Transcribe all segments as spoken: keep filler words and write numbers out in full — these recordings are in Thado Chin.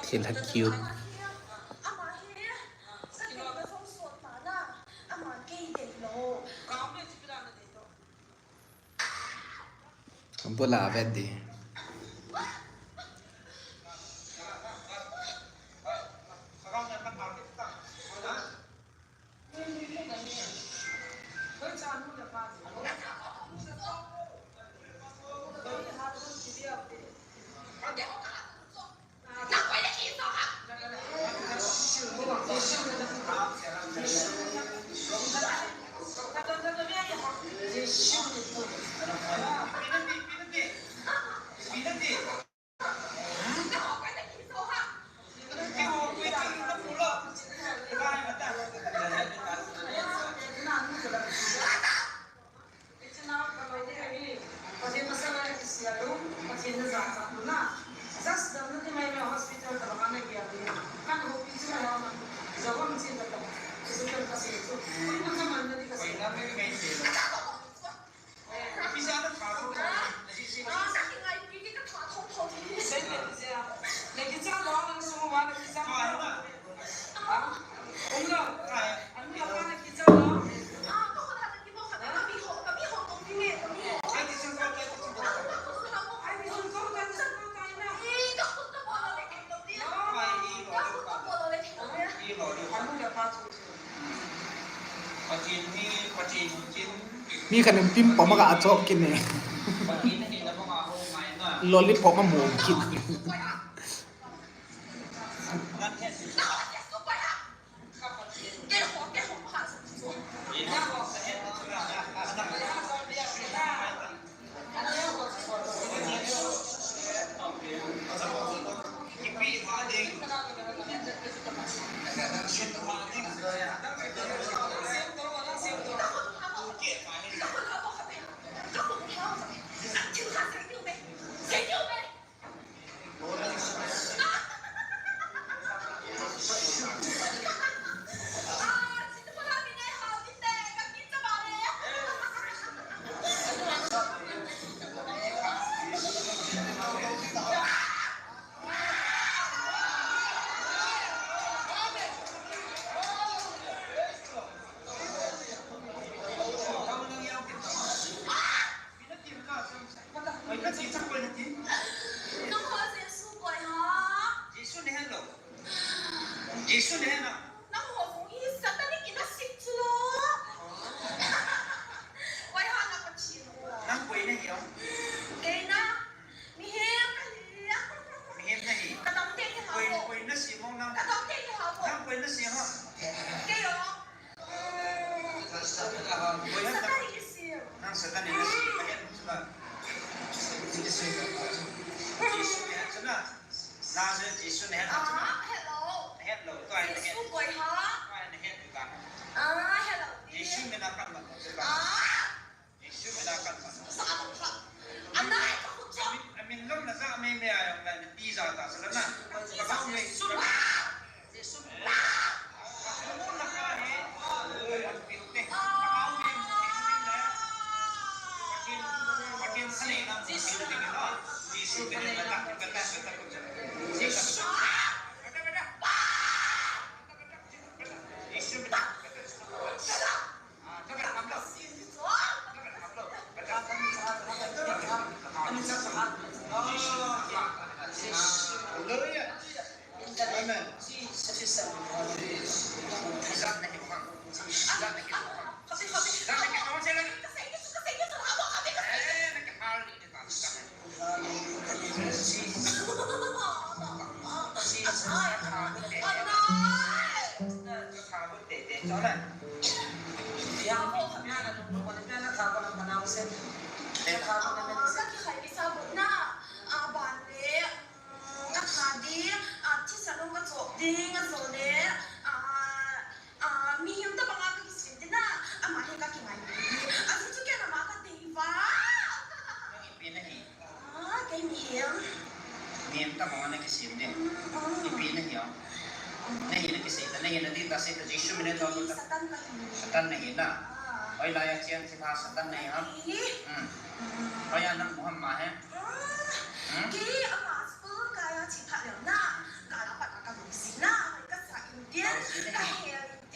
Thil ha cute. Bula ve di. Mi khat in pim pom a ka achop kit ne. Lollipop a mom kit. Jesu ne hen lou. Jesu ne hen a. Nangho jong hi satanic in a sik chu lo. Koi ham na Pathen u? Nang koi nahi o? Kei na. Mihem nahi. Mihem nahi. Ka dam tei tei ha ko. Koi, koi na si mo nang? Ka dam tei tei ha ko. Nang koi na si ha? Kei o. Koi na? Satan in a si. Nang Satan in a si. Ka het chu la. Jesu ne hen chu la. Nazareth Jesu na het a chu. Ah, hello. Na het lou, tua hi na het. Jesu koi ham? Tua hi na het u ta. Ah, hello. Jesu min a kan mat lou chu ta. Ah. Jesu min a kan mat lou. Sa ka lou kha. Anai ka khut chu. Amin, amin lou na ja mei mei a jong la na ti ja ta chu la na. Ka bau mei. Jesu. Hallelujah. Amen. Ka kikhaipisa bou na, a, ban le, mm, ka kha di, a, thisan um ka chop ding, a, so le, a, a, mihem tabang a ka kisem ding na, ama hi ka kingaipi di. A, chu chu ken ama ka dei va. Nang ipi nahi? A, kei mihem. Mihem tabang a na kisem ding. Mm, mm. Ipi nahi o? Nahi na kisei ta, nahi na di ta sei ta, Jesu min a to ta. Satan ka hi. Satan nahi na. A. Hoilai a cheng thilha Satan nahi ham? Hi. Hmm. Hmm. Hoiya nang Muhammad he? Hmm. Hmm? Kei a gospel kaiya chipha leu na. Ka la pa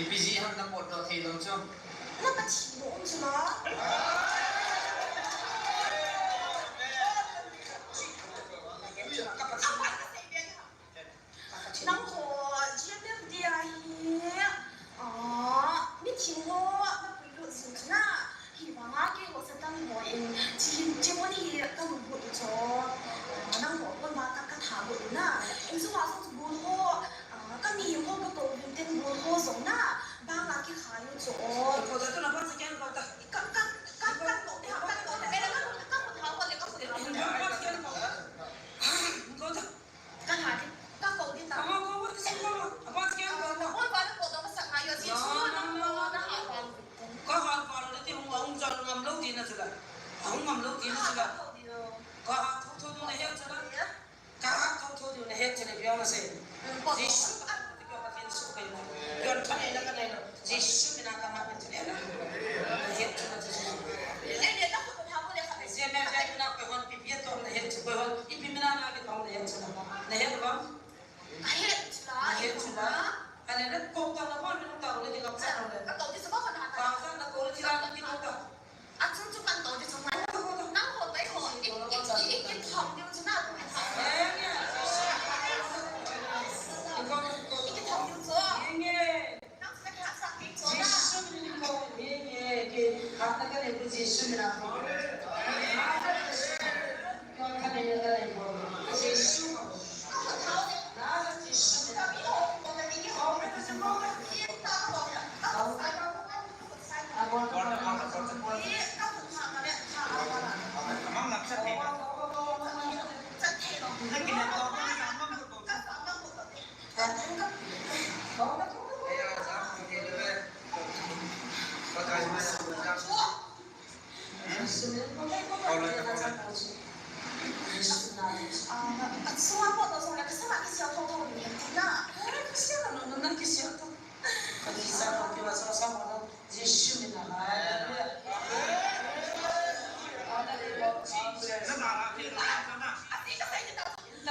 Ipi jeh ham na potdoh thei lou chu? Na Pathen nom chu la. Nangho G M F D a hi, ah, mi thim ho na puilut jing chu na, hivanga keiho Satan ho in, chi hin, chi mun hi ka lunglut u chu, ah, nangho kon ma ka, ka thalut u na, insung a jong chu gol ho, ah, ka mihem ho ka kou vin tin gol ho jong na, bang a kikhai u chu. Ka, ka, ka, ka kou te ha, ka kou te, ka, ka, ka kou te, ka kou te. Ka tha di, ka kou di ta. Ama kou, kou, kou, kou, kou, kou, kou. Kou ba na kou dong ka sak na yo, Jesu na kou na ha ba. Ka ha ba na ti hung, hung jal ngam lou ti na chu la. Hung ngam lou ti na chu la. Ka ha tho tho dong na het chu la. Ka ha tho tho dong na het chu la, biang na se. Jesu a ti ka Pathen su kai na. Yon tho nei na ka nei na. Jesu mina ka ma pin chu le na. Na het chu na chu. Le le na ko na ko le ka. Je me je na ko hon pi pi to na het chu ko hon. Ipi mina na ke to na het chu na. Na het ba? Ka het chu la. Na het chu la. Ale na ko ta na hon na ta le ke ka cha le. Ka to ti sa ko na ta. Ka sa na ko ti la ki ko ta. A chung chu kan to ti chung la. Nang ko bai ko. I, i, i, i thom diu chu na ko. Eh, ya. I ko ko. I thom diu chu. Ye, ye. Jesu min in ko, ye, ye, ke, phatna kanei u Jesu min a. Phatna kanei u Jesu. Na Jesu min a.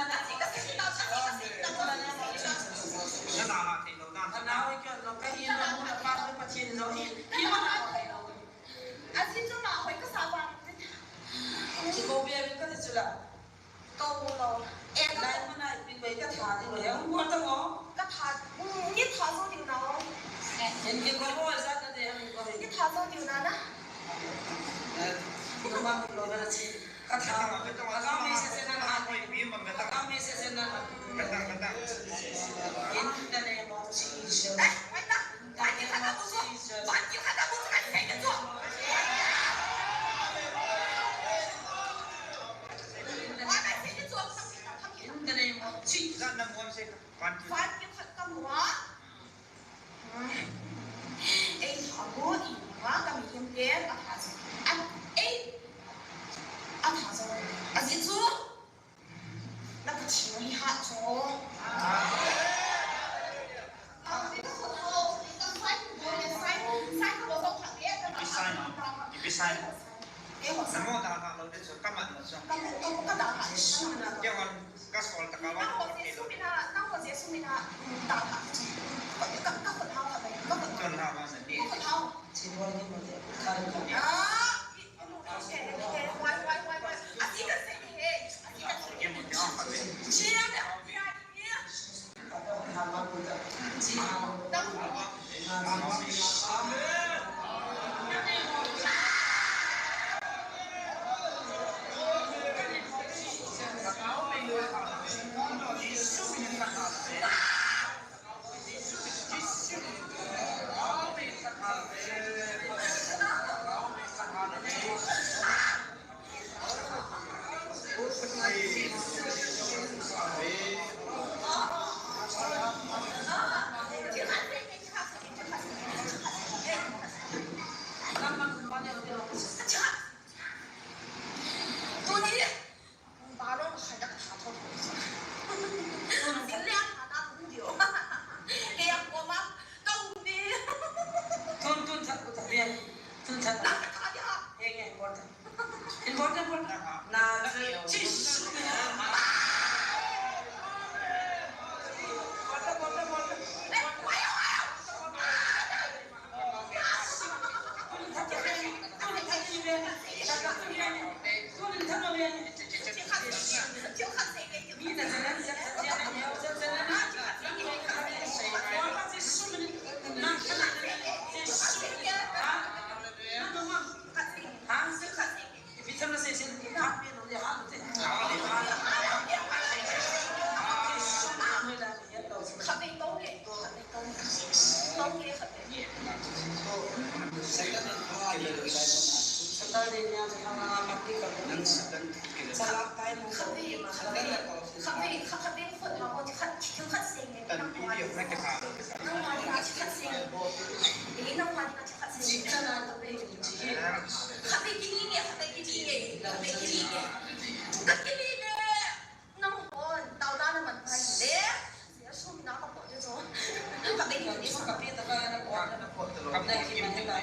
Nana, ka sei, ka sei, ka sei, ka sei. Nana, la thei lou dan. Nana, oi, kyo, lo, ka hi, lo, mu, la, pa, lo, pa, chin, lo, hi. Hi, ma, la, thei lou. Asin chu ma, hoi, ka sa, pa. Ki ko, bia, ka, ti, chu, la. Ka um lo. Eh, ka lai mana ipin bai ka tha ding lo, hung bol ta mo. Ka tha, mm, ni tha zo ding na o. Eh, en ke ko mo za ta de, hung ko. Ni tha zo ding na na. Eh, no ma lo na chi. Ka tha, ka tha mi se se na na. Ka tha mi se se na na. In the name of Jesus. Eh, wait, wait, wait, wait, wait, wait, wait, wait, wait. In the name of Jesus. Van khat ka mu a. Ei, a bu i ma ka mi him te, a tha zo. A, ei, a tha zo. A zi chu. Na Pathen hi hat cho. Amen. Ipi sign, ipi sign. Namo dalha lou te chu, kamat lou chu. Ka, ka, ka dalha. Jesu mina. Keiho kasol tah a. Nangho Jesu mina, nangho Jesu mina, dalha te chu. Ka, ka, ka khut hao kha bai, ka khut hao. Chun hao ma sa ni. Ka khut hao. Chin wai ni mo te. Ka, ka. Ah, i, i, i, wai, wai, wai, wai. Asi ka sei ni he. Asi ka sei. Ke mo te hao kha bai. Chia, chia, chia. Tun, tun, tha, tha, tha, tha. Important, important. Na, Jesu. Nangho, taona na man pai le. Jesu mina ka pot ding chu. Ka bei ding chu. Ka pe ta ka na pot, na pot ta lo. Ka na ki na ta.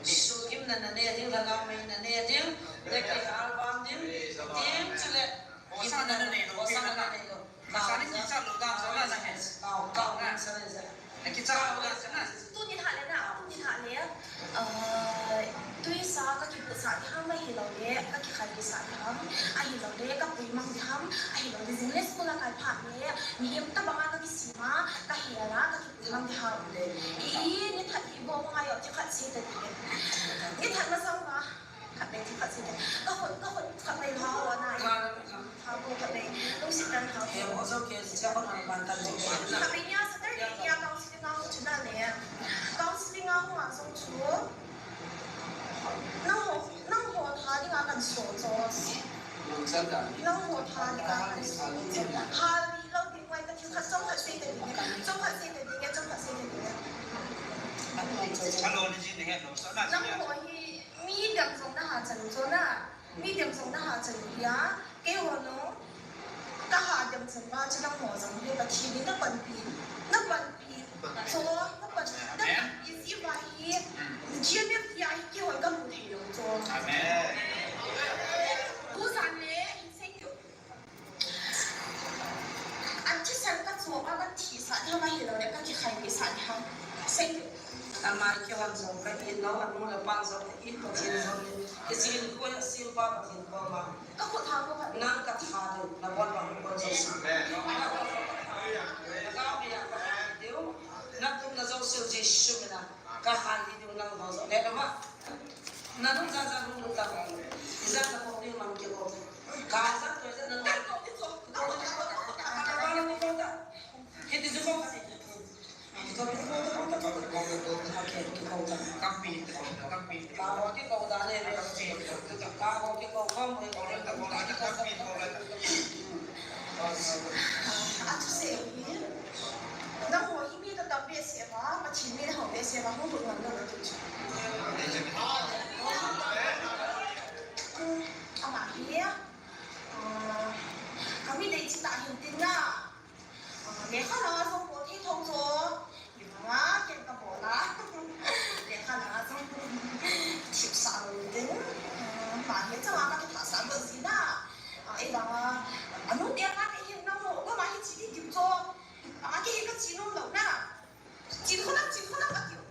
Jesu kim na na ne ding, Lhagao mei na ne ding. Le ki hal bam ding. Ding chu le. Hosanna na ne lo, Hosanna na ne lo. Hosanna ki cha lo da, Hosanna na ne. Kau, kau, na sa ne sa. Tuni lha le na, tuni lha le, ah, tuisa ka kiputsah ding ham, ahilou le ka kikhai kisah ding ham, ahilou le ka puimang ding ham, ahilou le jing le school a kai phat le, mihem tabang a ka kisem a, ka hel a, ka kipuimang ding ham. I, i, ni that hi bou ngai o, thil khat sei ta ding. Ni that masang a. Khat vei, khat vei. Ka khut, ka khut, khat vei hao na. Hao ko khat vei. Lungset tah in hao. He, also ke, sia ko na ban tan. Khat vei nia, Saturday nia, counseling a chu na le. Counseling a hung a jong chu. Nangho, nangho tha dinga kan so cho. Nangho tha dinga kan so. Hal ni lo ding wai ka thil khat, chomkhat sei ta ding e. Chomkhat sei ta ding e, chomkhat sei ta ding e. Hello, ni ji ni he lo so na. Nangho hi Mi dang jong na hahchan u chu na, mi dang jong na hahchan u hia, keiho jong ka hadam chan uva chu nangho jong hi Pathen in na panpi, na panpi, chu na pan, na panpi jeh uva hi, G M F T a hi keiho ka mu thei lou chu. Amen. Tujan le, in sei u. Ama kihon jong ka it lou, anu le apan jong ka it, Pathen jong ka it. Hiche hinkho hi asempa Pathen koma. Ka khut ha ko ka. Nang ka tha diu, na bol bang bol jouse. Amen. Na bol bang bol jouse. Na tup na jouse Jesu mina. Ka han hi diu nang ho jong le ma. Na nung ja ja nung ta. Ija na ko ni mang ke ko. Ka ja to ja na nung. Hiti ju ko ka ni. Ama hi, ah, kami dei chi ta hin tin na. Ah, lekha la jong bol thei thou chu. Hivanga ken ka bol a. Lekha la jong thipsah lou ding. Ah, ama hi changa ka kithasah lou jin a. Ah, hivanga, anu te ka kei hin na mo, ka ma hi chi di dim chu. Ah, kei hi ka chi nom lou na. Chin khonam, chin khonam ka tiu.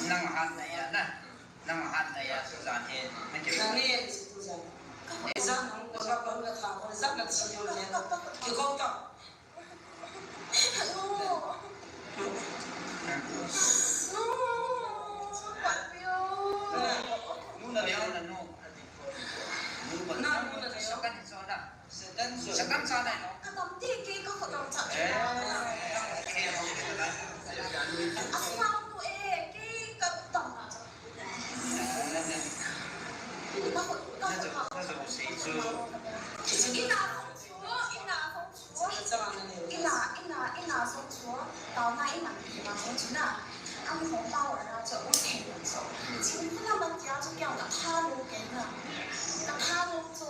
Nang hat na ya na. Nang hat na ya, tujan hi. Nang ki. Nang ni, tujan. Eza nang ko sa ko na tha ko, eza na chi yo le. Ki ko ta. Hello. No. Papi o. Nu na le na nu. Nu na nu na le. Sa kan so na. Satan sa nai lo. Ka tam ti kei ka khut tam cha. Eh. Asam tu e kei ka tam na cha. Ka khut, ka khut, ka khut. Ina song chu, ina song chu. Ina, ina, ina song chu. Tao na ina, ina song chu na. Ang song tao na chu, ang thei na chu. Chin khut na man tia chu kiang ka tha lo kei na. Ka tha lo chu.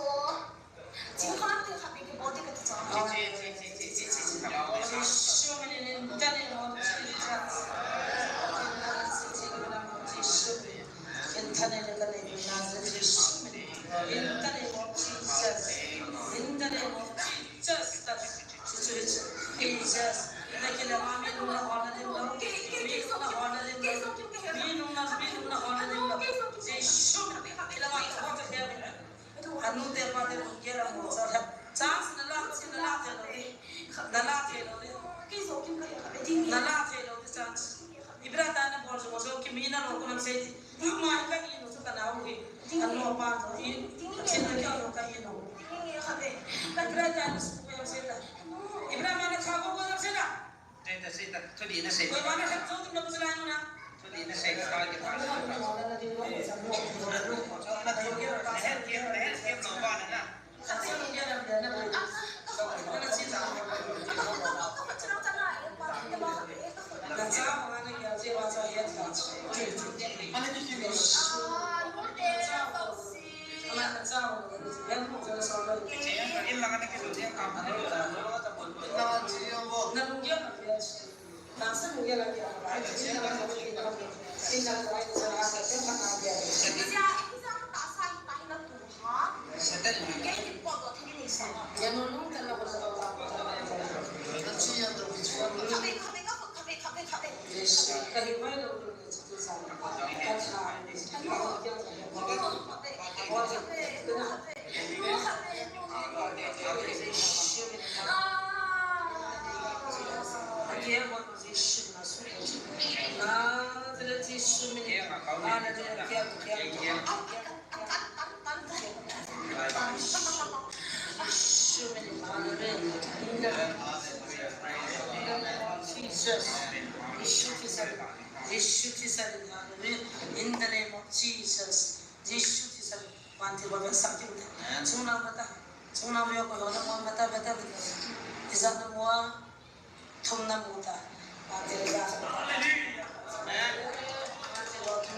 Anu te pa te lung gel a mo cha. Chance na la, chance na la thei lou di. Na la thei lou di. Na la thei lou di chance. Ibra ta na bol jo jo ki mi na lo ko nam sei di. Tu ma ka i no chu ka na hu hi. Anu pa to i. Chin na ka lo ka i no. Ibra ta na su ko sei ta. Ibra ma na cha ko ko sei ta. Sei ta, sei ta. Thudih na sei. Koi ma na sa chu tu na ku sa la nu na. Thudih na sei ka ke pa. Na thudih na sei ka ke pa. Na cha ma na ya je wa cha ya cha. Ana ki ki. Jesus. Jesu Christ. Hallelujah. In the name of Jesus. Jesu Christ. Vantil ba sa ki uta. Chungnam bata. Chungnam yo ko lo na mo bata bata bata. Ijat na mo. Thum na mu ta. Vantil ba sa. Hallelujah. Amen.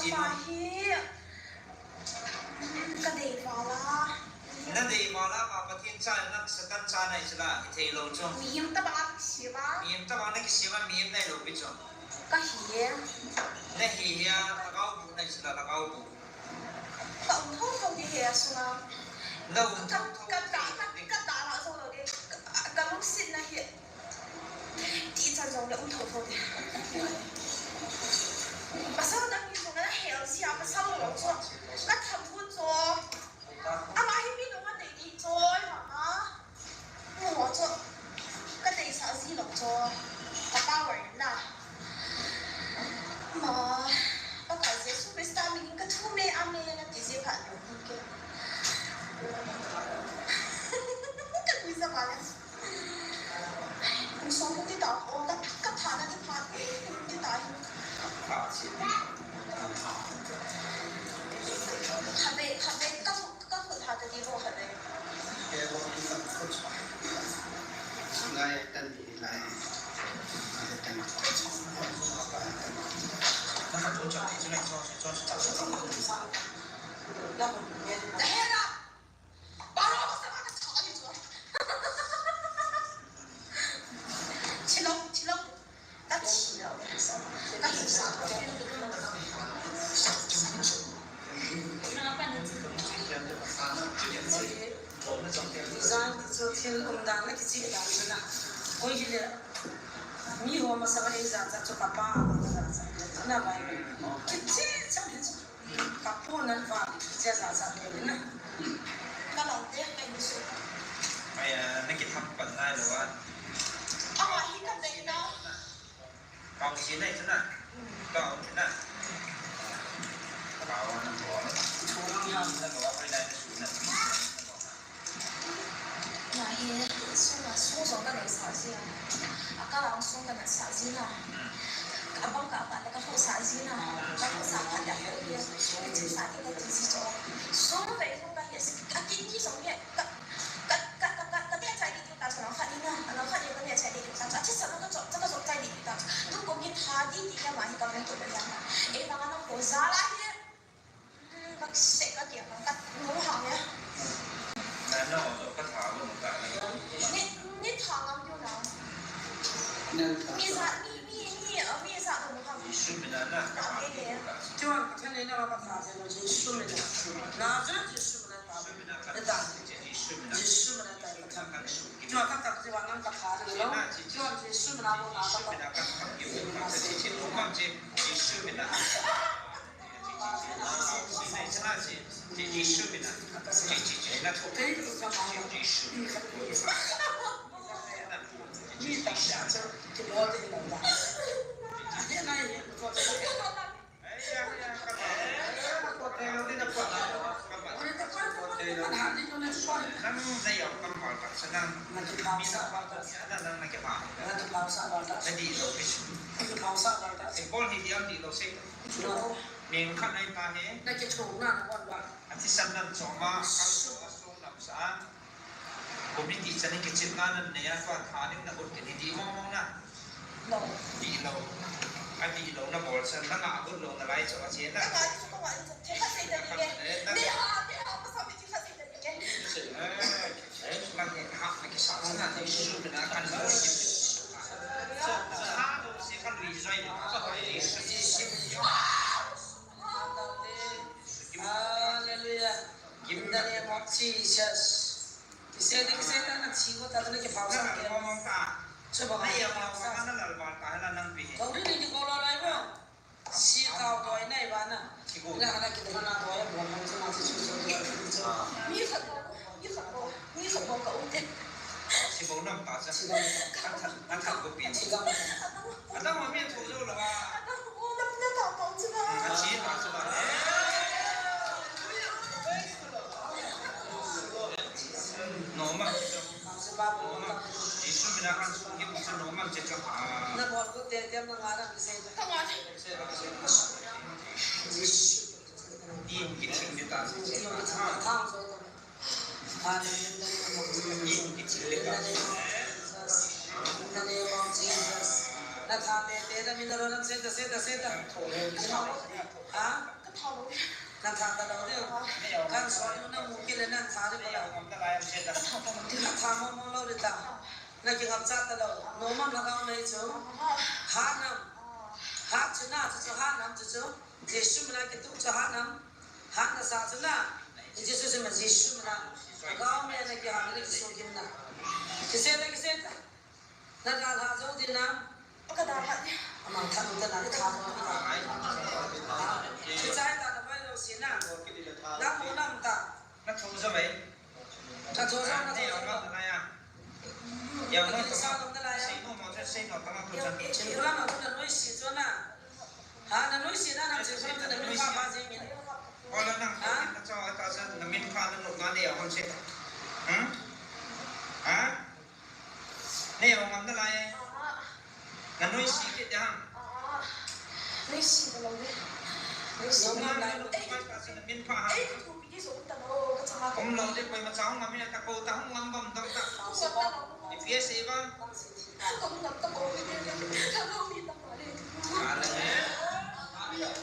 Ama hi kadei vala. Nadei vala ama Pathen cha, nang Satan cha nahi chu la, hithei lou chu. Mihem tobang a kisem a. Mihem tobang a kisem a, mihem nahi lou pi chu. Kahi e. Nahi hia, lhagao boh nahi chu la, lhagao boh. Ka um thotho di he asunga. Na um thotho. Ka, ka, ka, ka, ka ta la so lo di. Ka, ka lungset na hi. Ti chan jong le um thotho di. Pasal dang hi jong na hel sia, pasal lo so. Ka tham hun so. Ama hi mi lo ma dei di choi mama. Mo chu ka deisah ji lou chu ka power in na. Ma, Pakai Jesu Christa min in ka thum e, amen, ati ji phat lou hin ke. Ka pui sa ba le. Kum som ti ta, o ka, ka tha na ti phat, ti ta hi. Khatvei, khatvei, ka Ka khut ha ta di bo khat le. Lai tan di lai. Lai tan. Na ka to cha ti chu lai cho cho cha cha. La ko. Da he la. Baro ko sa ma ka cha ni chu. Chilo, chilo. Zan chu thil umdan a kichih dan chu na. Koi hile, mi ho masang a ei jachat chu kapa a jachat na bai. Kichih chan hi chu. Kapu nan va, che za za pe na. Ka lang te, ka ni su. Ai, ah, na kitham pan nai lo a. Ama hi ka dei na. Kau si nai chu na. Kau chu na. Kau na bo. Chu lang ha. Na bo, koi nai na su na. Na hi, su na, su zo ka dei sa si a. Ka nat sah jin a. Hmm. Ka bang ka pa le ka lhoh sah jin a. Hmm. Ka lhoh sah phat le ka lhoh le. Ka chim sah le ka chim sah chu. Sum vei jong ka hi a, a kidney jong hi ka, ka, ka, ka, ka, ka neh chai ding ding ta chu, lang khat in a, lang khat in ka neh chai ding ding ta chu. A thisan ka chop, ka chop chai ding ding ta chu. Tukum hi tha ding ding ka ma hi ka hung tup a jang a. Ei vang a nang ko jal a hi. Hmm, ka sek ka kiang ka nung hang e. Na, na, ka tha lo ta na. Ni, ni tha ngam diu na. Mi ja, mi, mi, mi, uh, mi ja lo hang. Jesu mina na ka tha. Chuan ka thani na ka tha se lo Jesu mina. Na ja Jesu mina ta. Jesu mina ka tha. Jesu mina ta ka tha. Chuan ka tha se wa nang ka tha lo. Chuan Jesu mina ko na ka tha. Jesu mina. Nang na jong kam val ta sa nang. Na kipau sa val ta sa. Na, nang na kipau. Na kipau sa val ta sa. Na di lo kis. Kipau sa val ta sa. Symbol hi diam di lo se. Lo. Ning khat nai ta he. Na kithung na na wan ba. A thisan nan choma, kal so, a so nam sa. Committee chan in kichepna nan nei a, tua tha ding na ut kit hi di mong mong na. Lo. Di lo. A di lo na bol chan, na nga ut lo na lai cho a che na. Ka nga di chu ka nga di chu. Thil khat sei ta ding e. Ni ha, ni ha, ka sa mi thil khat sei ta ding e. Eh, eh, na ni ha, na kisa chan na, ni su na kan lo. Sa, sa, do se kan lui zoi ni. Hallelujah. In the name of Jesus. Kisei te, kisei te, na thi ko ta, na kipau sa ke. Mong mong ta. Chuba na ya mong mong na lal ba ta la nang pi. Ko ri ni ko lo lai mo. Si kau toi nai ba na. Ki ko. Na na ki na toi mo mo chu ma chu chu chu. Mi khat ko, mi khat ko, mi khat ko ka u te. Si bo nam ta cha. Si bo nam ta. Ka tha, ka tha ko pi. Si bo nam ta. Adang ma mi thu zo lo ba. Adang ko nam na ta ta chu ba. Ka si ta chu ba. Normal. Normal. Jesu mina kan su ki musa normal che cha. Na bol ko te te na nga na se. Ka nga. Ni ki thing ni ta se. Ka nga. Hallelujah. In the name of Jesus. In the name of Jesus. Na tha te te na mina ro na se ta se ta se ta. Ha? Ka tha lo. Na tha ta lo de. Kan so yu na mu ki le na tha de ko la. Ka tha ta lo de. Na tha mo mo lo de ta. Na ki ngap cha ta lo. No mam la ka mai chu. Ha nam. Ha chu na chu chu ha nam chu chu. Jesu mina ki tu chu ha nam. Ha na sa chu na. Jesu chu ma Jesu mina. Ka me na ki ha na ki so ki na. Ki se ta ki se ta. Na dalha jou ding na. Ka dalha ding. Amang tha nu ta na ni tha nu ta. Ki chai ta na mai lo si na. Na mo nam ta. Na thu jou mai. Na thu jou, na thu jou. Ya mo ta. Sei no mo sei no ta ma tu sa. Chin pura ma tu na noi si jo na. Ha, na noi si na na chin pura tu na min pha pha ji min. Ko la nang. Ha? Na cho ta sa na min pha na no na le ya hon se. Hmm? Ha? Nei, hung ngam nalai. Na noise kit ding ham? Noise ta lou ding. Noise ta lou ding. Ei, ka min pha ham? Ei, ka thupi ding jong um ta lou, ka chang a. Um lou ding, koima cha hung ngam hi ta, kou ta hung ngam bam dam ta. Hung ngam ta lou. Ipi asei vang? Ka hung ngam ta lou ding. Ka lou ding ta lou ding. Ka lou ding.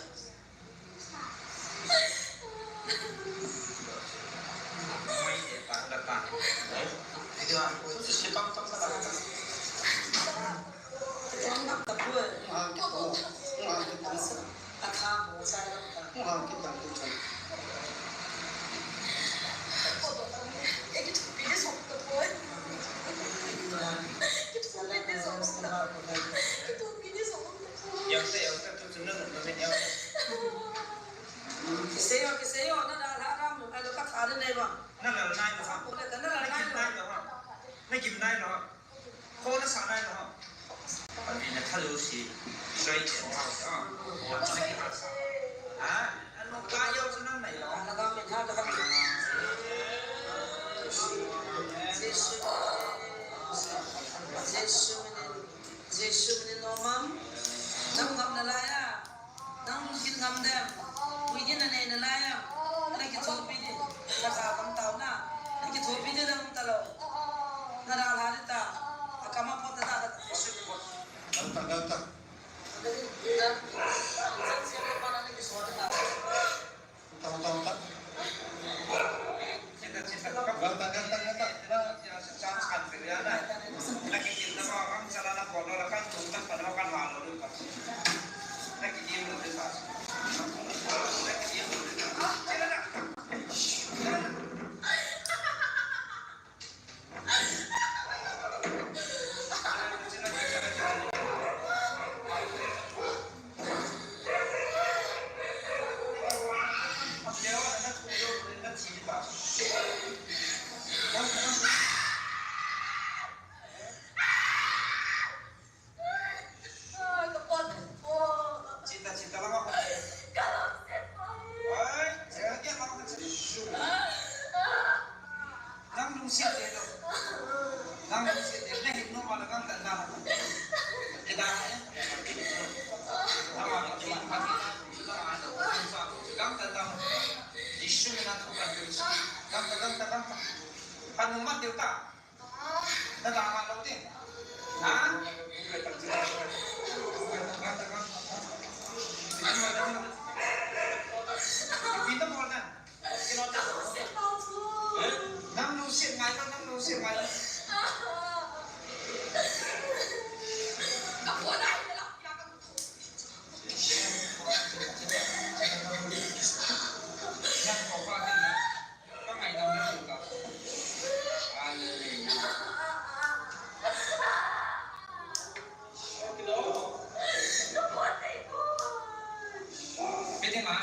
Yang saya, yang saya tu senang, senang. Lungset de lo. Nang lungset de, nahin nom a la gamtah na. Ida. Ama ka tu, ama ka tu, ama ka tu, gamtah na. Jesu min a thu ka tu. Gamtah, gamtah, gamtah. Ka nung mat deu ta. Na ta ma lo de. Ha? Gamtah, gamtah. Anu, anu. Kita mo na. Nang lungset ngai lo, nang lungset ngai lo. Nang ko pa din na. Ka ngai lo na ka. Hallelujah. Pwede na?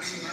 School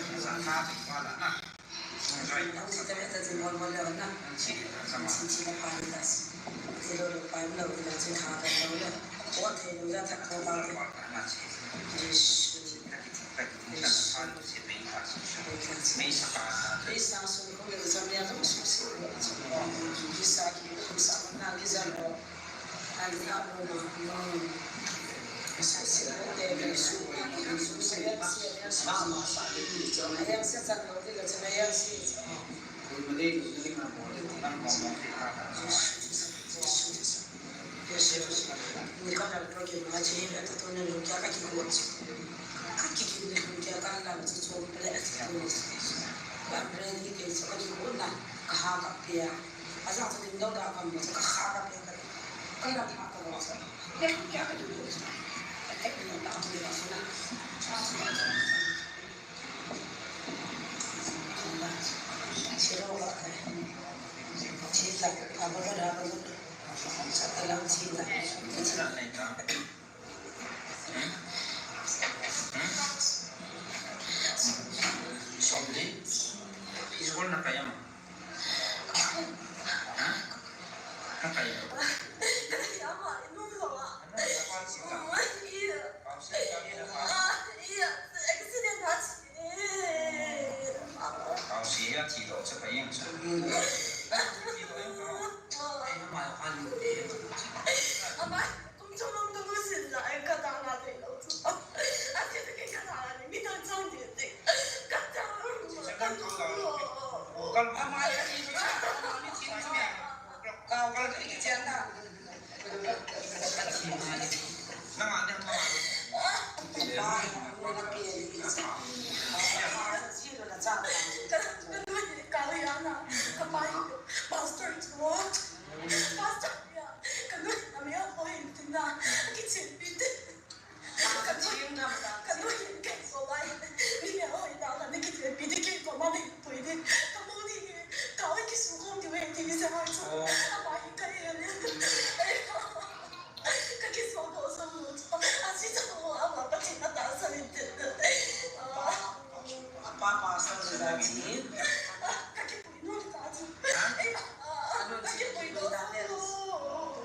na kaya mo? Ha? Na kaya mo? Kaya mo, inung lo ah. Ano, napal sila? Iya. Pause, kami na pa. Ah, iya. Accident ha. Pause, iya, thi lo, sa kaya mo. Thi lo, yung ka. Ay, naman, ano, eh. Ama. Kum thum a ka nusin lai ka dang a thei lou chu. A thei te ka dang a ni mi dang chang ti te. Ka dang a. Ka dang a. Ka dang a. Ka dang a. Ka dang a. Ka dang a. Nang a ni ma. Ba, na pi ni. Ka dang a. Ka dang a. Pastor chu. Pastor. Ka nu, a mi a hoi tin na, a kichen pi te. Ka nu, ka nu hin kei ko lai. Mi a hoi ta, ka ni kichen pi te, kei ko ma ni pui te. Ka mu ni, ka hoi ki su ko ti we ti mi se hoi chu. Oh. A ma hi ka e ni. Ka ki su ko so lu chu. A si chu a ma pa ti na ta sa ni te. Ah. Apa pastor ni da ti. Ka ki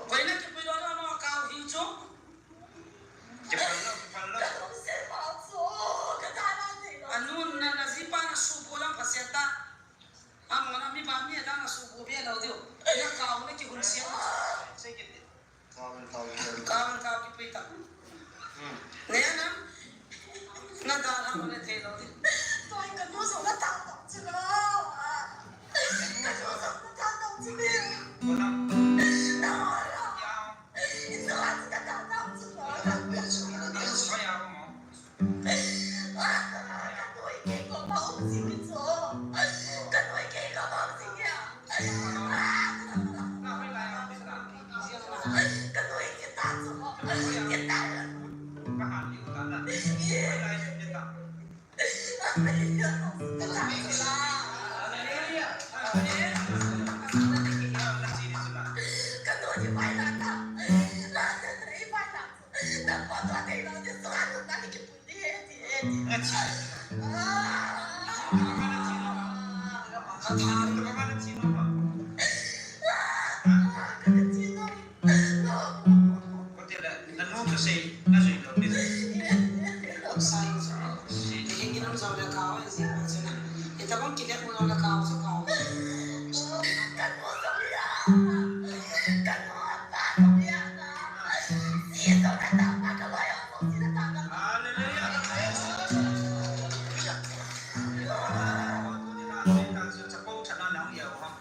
Koina kipuidoh lou, no, kau hiu chu. Kipal lou, kipal lou. Anun na, najipa nasubo jong phaset ta. Amona mi ba mi adang nasubo be lou diu. Na kau na kihunset. Kau, kau, kau. Kau, kau kipui ta. Hmm. Ne na. Na da la mo le thei lou di. Toi ka nu so na ta ta chi lo. Ka nu so na ta ta chi lo. Ko na. Na la. Ya. I so a ta ta ta chi lo. Ko ya mo. Ka nu i kei ko ma um chi ki cho. Ka nu i kei ko ma um chi ki a. Hallelujah.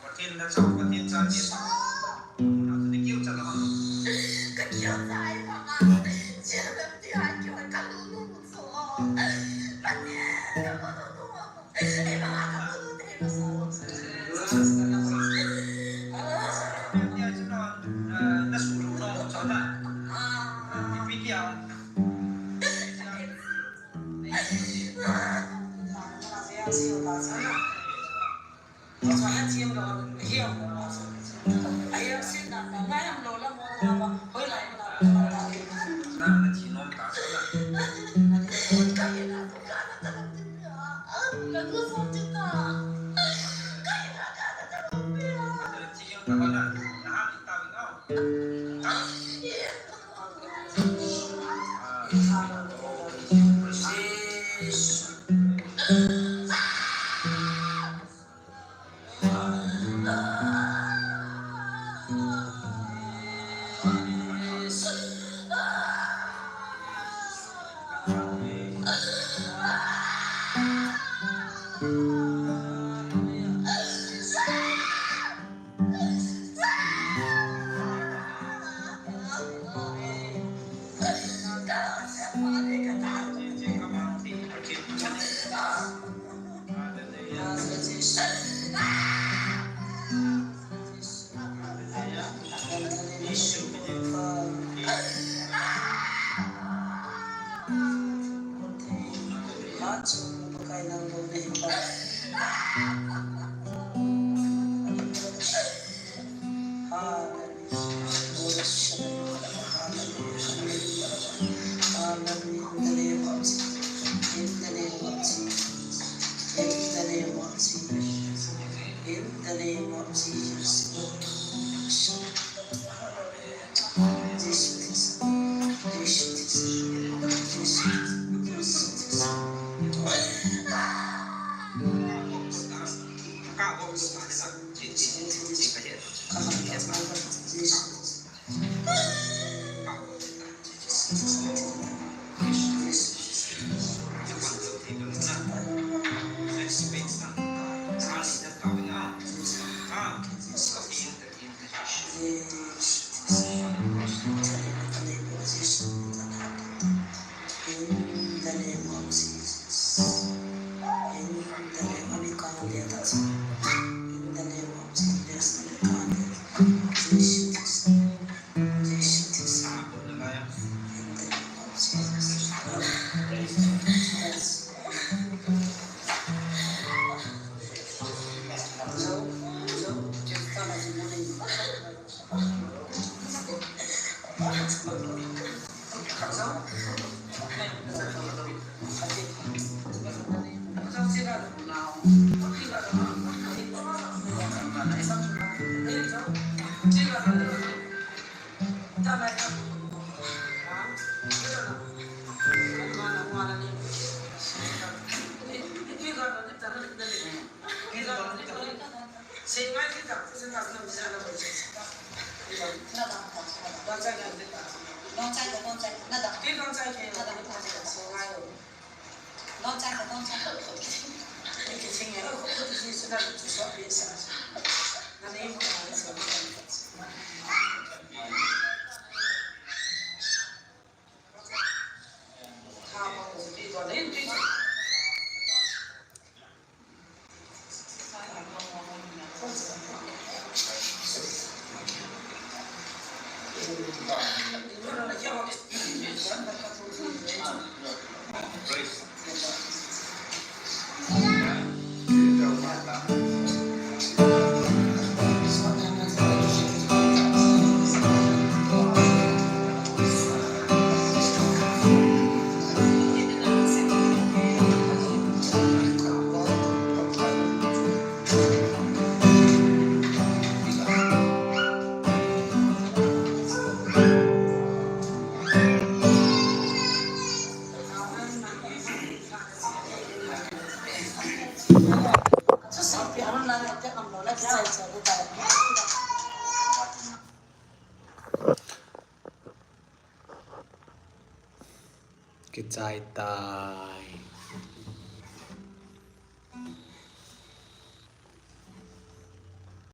Pathen na chao, Pathen cha ti. Na tu ni kiu cha la. Ka kiu cha ai pa ka. Chia lam ti ai kiu ai ka lu lu lu so. Pathen ka lu lu lu. Ai pa ka lu lu te lu so. Ya chu na, na su lu lu so na. Pi pi ya. Hallelujah. In the name of Jesus. In the name of Jesus. In the name of Jesus. In the name of Jesus. In the name of Jesus. In the name of Jesus. Kichai tai.